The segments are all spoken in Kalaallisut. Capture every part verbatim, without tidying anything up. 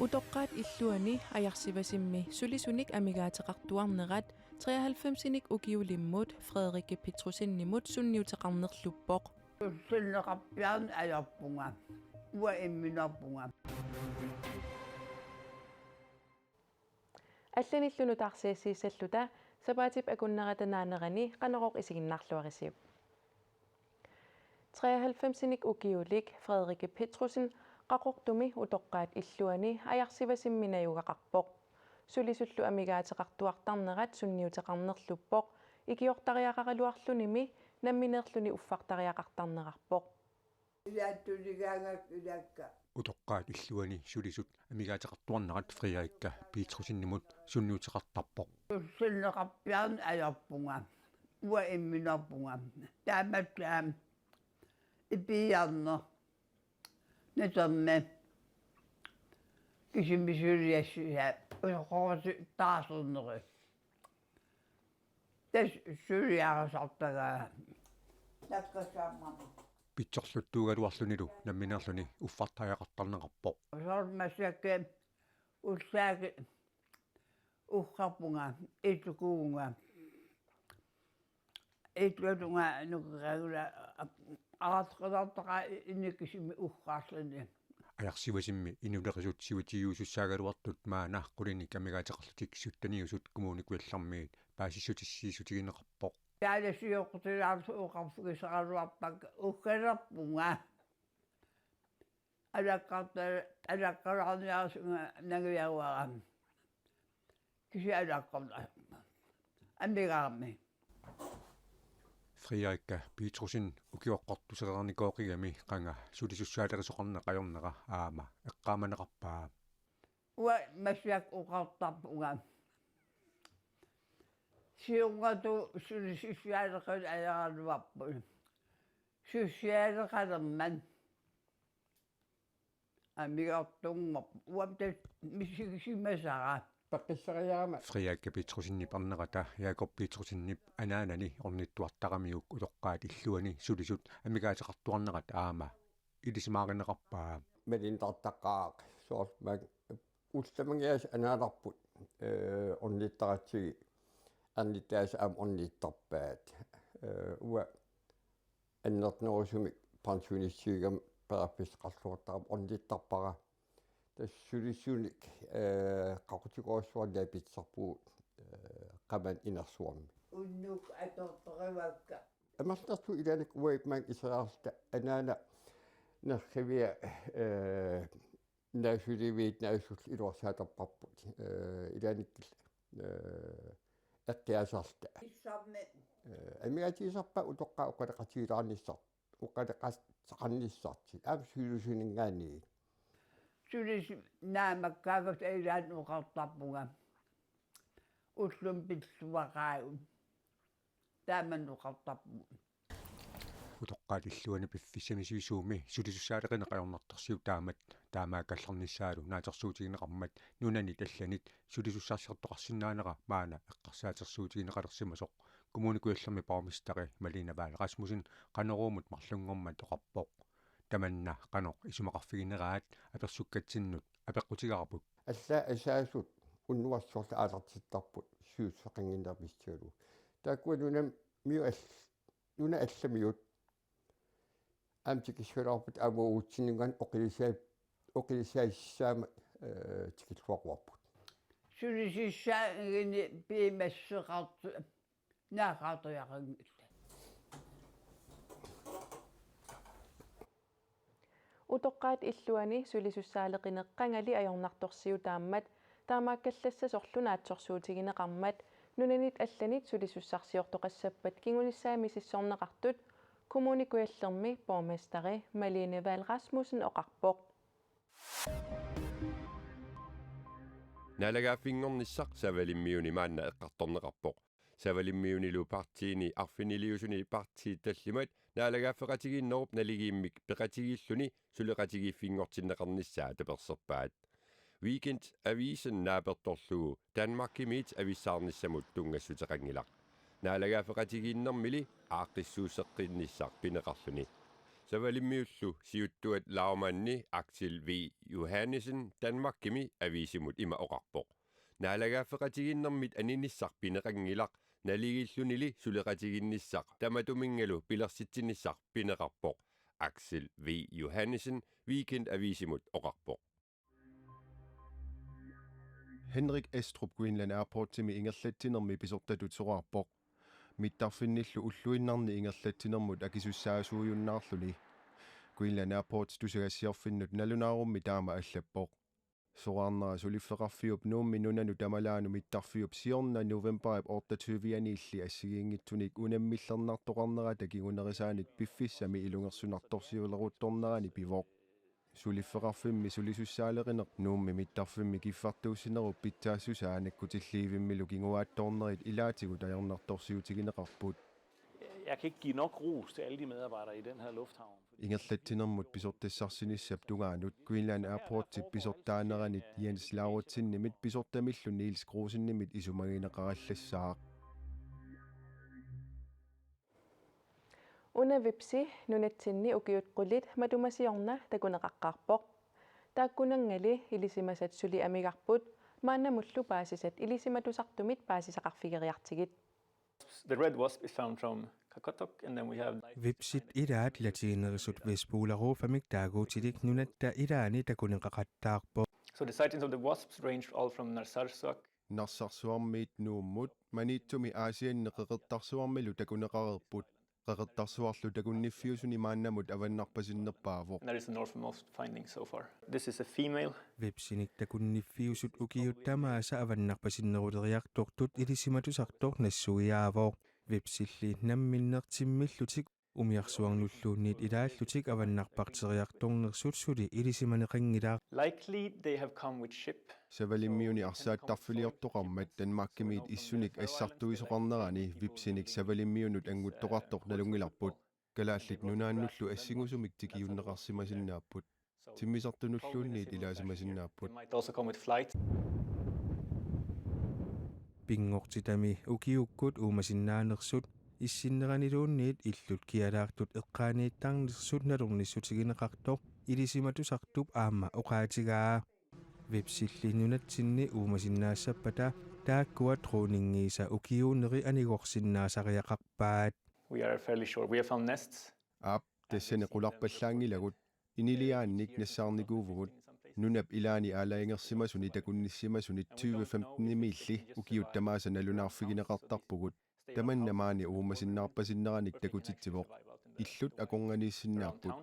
Utoqqaat illuani Ajarsivasimmi sulisunik amigaateqartuarnerat treoghalvfemsinik ukiulimmut Frederikke Petrussenimut sunniuteqarnerluppoq. Tulliunneqarpiarneq ajorpunga. Uanga imminorpunga. Allanillu nutaarsiassiissalluta sapaatip akunnerata naanerani Qanorooq isiginnaarluarisiuk. Treoghalvfemsinik ukiulik Frederikke Petrussenip Qaqortumi utoqqaat illuani Ajarsivasimmi najugaqarpoq. Sulisullu amigaateqartuartarnerat sunniuteqarnerluppoq, ikiortariaqaraluarlunimi nammineerluni uffartariaqartarnerarpoq. Ilaattuligaangak ilakka. Utoqqaat illuani sulisut amigaateqartuarnerat Frederikke Petrussenimut sunniuteqartarpoq. Tulliunneqarpiarneq ajorpunga. Uanga imminorpunga. Taamatut aamma ipiiarneq. Natermi. Kisimi suliassisa. Usoqorsi taarsernerit. Tassa suliarisartagaa. Takkasaammami. Pitsorluttuugaluarlunilu nammineerluni uffartariaqartarneqarpoq. Soorlu massakkut ullaakkut uggarpunga, illukuuvunga. Illuatungaa nukeraagula aarteqalaartaqaa inikisimi uggarluni. Ajarsivasimmi inulerisut sivisusussaagaluartut maanna qulinik amigaateqarlutik sytteniusut Kommune Kujallermiit paasissutissiissutigineqarpoq. Taalasioqqutilaarlutik oqarfigisaraluarpakka uggalerpunga. Alakkarta-, alakkalaarniarsunga nangiaruara. Kisianni alaqqarta-, amigaarami. Frederikke Petrussenip ukioqqortusereernikoqigami qanga sulisussaalerisoqarneq ajornera aamma eqqaamaneqarpaa. Uanga massakkut oqartarpunga. Siornatigut sulisussaaleqineq ajorluarput. Sulisussaaleqalermat. Amigartormat uanga tassa misigisimasara. Peqqissariarama. Frederikke Petrussenip ernerata Jakob Petrussenip anaanani ornittuartaramiuk utoqqaat illuani sulisut amigaateqartuarnerat aamma ilisimaarineqarpaa. Malintartaqaaq soorlu ullumikkut anaanarput, eh, ornittaratsigit, ernittaasa aamma ornittarpaat. Eh, uanga annernerusumik pensionistiugama periarfissaqarluartarama ornittarpara. Tassa sulisunik, eh, qaqutigoorsuarniarpitsarpugut, eh, qamani inersuarmi. Unnuk atortorivakka. Amerlanertut ilaanni uagut maanga iseriarluta anaana nerrivia, eh, naasuliviit naasullu iluarsaaterparput. Eh, ilaannikkut, eh, eqqiaasarluta. Issammi. Eh, amigaatigisarpaat utoqqaat oqaloqatigilaarnissar-, oqaloqassaqarnissartik. Aamma sulisuninngaanniit. Sulisut naammakkaagut ilaanni oqartarpunga. Ullumi pilluaqaagut. Taama oqartarpunga. Utoqqaat illuani piffissami sivisuumi sulisussaaleqineq ajornartorsiutaammat taamaakkallarnissaalu naatsorsuutigineqarmat nunanit allanit sulisussarsiortoqarsinnaanera maanna eqqarsaatersuutigineqalersimasoq Kommune Kujallermi borgmesteri Malene Vahl Rasmussen Qanoruumut marlunngormat oqarpoq. Tamanna qanoq isumaqarfigineraat apersukkatsinnut apeqqutigaarput. Allaat asaasut unnuarsuarlu aallartittarput siussaqannginnerpit sigalugu. Taakkua nunamiut all-, nunat allamiut aamma tikissualaarput aamma uagutsinnut oqilisaa-, oqilisaassaammat, eh, tikilluaqquarput. Sulisussaagini piumassuseqartut naaggaartariaqanngillat. Utoqqaat illuani sulisussaaleqineq qangali ajornartorsiutaammat taamaakkallassasorlu naatsorsuutigineqarmat nunanit allanit sulisussarsiortoqassappat kingunissaa misissorneqartut Kommune Kujallermi borgmesteri Malene Vahl Rasmussen oqarpoq. Naalagaaffinngornissaq Savalimmiuni maanna eqqartorneqarpoq. Savalimmiunilu partiini arfiniliusuni partiit tallimat naalagaaffeqatigiinnerup naligiimmik peqatigiilluni suleqatigiiffinngortinneqarnissaa taperserpaat. Weekendavisen naapertorlugu Danmarkimiit avissaarnissamut tunngassuteqanngilaq. Naalagaaffeqatigiinnermili aaqqissuusseqqinnissaq pineqarluni. Savalimmiullu siuttuat lagmandi Axel V. Johannesen Danmarkimi aviisimut ima oqarpoq: Naalagaaffeqatigiinnermit aninissaq pineqanngilaq, naligiillunili suleqatigiinnissaq tamatuminngalu pilersitsinissaq pineqarpoq, Axel V. Johannesen Weekend Aviisimut oqarpoq. Henrik Estrup Greenland Airportsimi ingerlatsinermi pisortatut soraarpoq. Mittarfinnillu ulluinnarni ingerlatsinermut akisussaasuujunnaarluni. Greenland Airports tusagassiorfinnut nalunaarummi taama allappoq. Soraarnera suliffeqarfiup Nuummi nunanut tamalaanut mittarfiup siorna novembarip otteogtyve-aniilli assigiinngitsunik unammillernartoqarnerata kingunerisaanit piffissami ilungersunartorsiuleruttornerani pivoq. Suliffeqarfimmi sulisussaalerineq Nuummi mittarfimmi kiffartuussinerup pitsaassusaa nakkutilliivimmilu kinguaattoornerit ilaatigut ajornartorsiutigineqarput. Jeg kan ikke give nok ros til alle de medarbejdere i den her lufthavn. Ingerlatsinermut pisortassarsinissap tungaanut Greenland Airportsip pisortaaneranit Jens Lauritsenimit pisortamillu Niels Kreusenimit isumagineqarallassaaq. Una Vipsi nunatsinni ukiut qulit matuma siorna takuneqaqqaarpoq. Taakkunanngali ilisimasat suli amigarput, maannamullu paasisat ilisimatusartumit paasisaqarfigeriartigit. The red wasp is found from Qaqortoq, and then we have Vipsit ilaat latiginerisut Vespularuufamik taaguutilik nunatta ilaani takuneqaqattaarpoq. So the sightings of the wasps ranged all from Narsarsuaq. Narsarsuarmiit Nuummut, Maniitsumi Aasianni Qeqertarsuarmilu takuneqareerput. Qeqertarsuarlu takunniffiusuni maannamut avannarpasinnerpaavoq. And that is the northernmost finding so far. This is a female. Vipsinik takunniffiusut ukiut tamaasa avannarpasinneruleriartortut ilisimatusartoq nassuiaavoq. Vipsilli namminneq timmillutik umiarsuarnulluunniit ilaallutik avannarparteriartornersut suli ilisimaneqanngilaq. Likely they have come with ship. Savalimmiuni arsaattarfiliortoqarmat Danmarkimiit issunik assartuisoqarnerani Vipsinik Savalimmiunut annguttoqartoq nalunngilarput. Kalaallit Nunaannullu assingusumik tikiunneqarsimasinnaapput. Timmisartunulluunniit ilaasimasinnaapput. They might also come with flight. Pinngortitami ukiukkut uumasinnaanersut issinneraniluunniit illut kialaartut eqqaaniittarnersut nalornissutigineqartoq ilisimatusartup aamma oqaatigaa. Vipsilli nunatsinni uumasinnaassappata taakkua dronningiisa ukiuuneri anigorsinnaasariaqarpaat. We are fairly sure. We have found nests. Aap, tassani qularpallaanngilagut. Iniliaannik nassaarnikuuvugut. Nunap ilaani aalajangersimasuni takunnissimasuni tyve femten-imiilli ukiut tamaasa nalunaarfigineqartarpugut. Tamanna maani uumasinnaarpasinneranik takutitsivoq. Illut akornanniissinnaapput.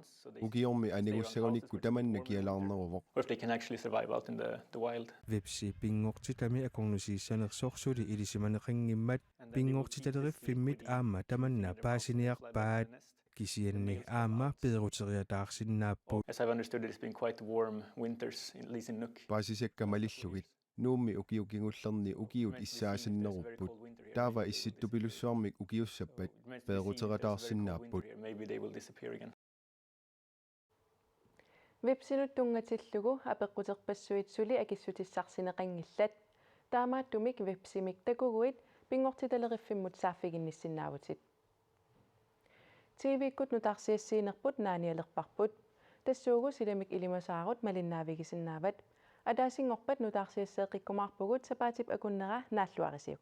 Ukiormi anigussagunikkut tamanna kialaarneruvoq. Or if they can actually survive out in the, the wild. Vipsi pinngortitami akornusiissanersoq suli ilisimaneqanngimmat pinngortitaleriffimmiit aamma tamanna paasiniarpaat. Kisianni aamma peeruteriataarsinnaapput. As I've understood it, it's been quite warm winters, at least in Nuuk. Paasisakka malillugit. Nuummi ukiut kingullerni ukiut issaasinnerupput. Taava Issittupilussuarmik ukiussappat peeruterataarsinnaapput. Maybe they will disappear again. Vipsinut tunngatillugu apeqquterpassuit suli akissutissarsineqanngillat. Taamaattumik Vipsimik takuguit pinngortitaleriffimmi saaffiginnissinnaavutit. T V-kkut nutaarsiassiinerput naanialerparput. Tassuugu silamik ilimasaarut malinnaavigisinnaavat. Ataasinngorpat nutaarsiasseeqqikkumaarpugut sapaatip akunnera naalluarisiuk.